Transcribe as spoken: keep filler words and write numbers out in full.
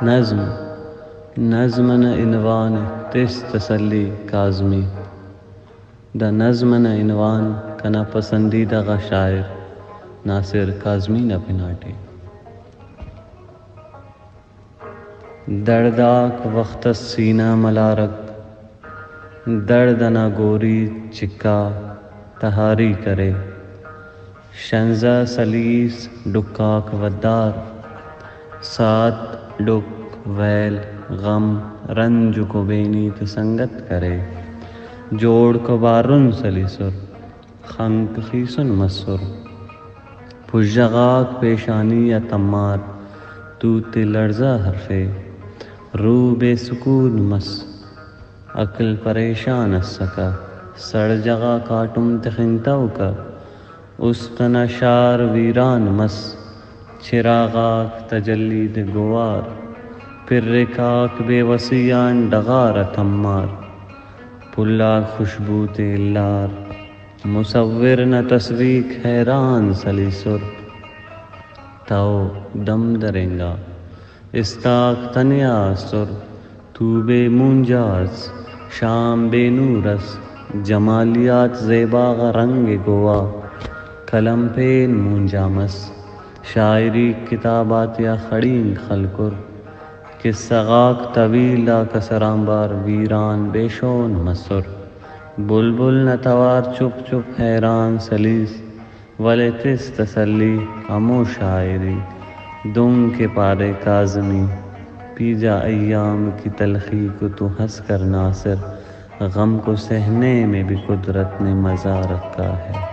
نظم، نظم ئنا عنوان ءِ تس تسلی کاظمی۔ دا نظم ئنا عنوان کنا پسندیدہ غا شاعر ناصر کاظمی نا پن آٹے۔ دڑد آک وخت اس سینہ ملارک، دڑد ئنا گوری چکا تہاری کرے۔ شنزہ سلیس ڈکھ آک ودار، سات ڈکھ ویل غم رنج و کبینی تے سنگت کرے۔ جوڑ کبارن سلیسر، خنک خیسن مسر۔ پژہ غاک پیشانی آ تمار، توتے لڑزہ ہرفے۔ روح بے سکون مس، عقل پریشان ئسکہ۔ سڑجہ غا کاٹم تخنگتوکہ۔ است ئنا شار ویران مس، چراغاک تجلی تے گوار۔ پرکاک بے وسی آن ڈغار آ تمار۔ پھل آک خوشبو تے الار۔ مصور نا تصدیق حیران سلیسر۔ تہو دم درینگا، استاک تنیا ئسر۔ تو بے مونجا ئس، شام بے نور ئس۔ جمالیات زیبا غا رنگ گوا، قلم پین مونجا مس۔ شاعری کتاب آتیا خڑینک خلکر۔ قصہ غاک طویل آ کسر آنبار ویران بے شون مسر۔ بلبل نا توار چپ چپ حیران سلیس، ولے تس تسلی ہمو شاعری۔ دنکہ پارے کاظمی، پی جا ایام کی تلخی کو تو ہنس کر ناصر، غم کو سہنے میں بھی قدرت نے مزا رکھا ہے۔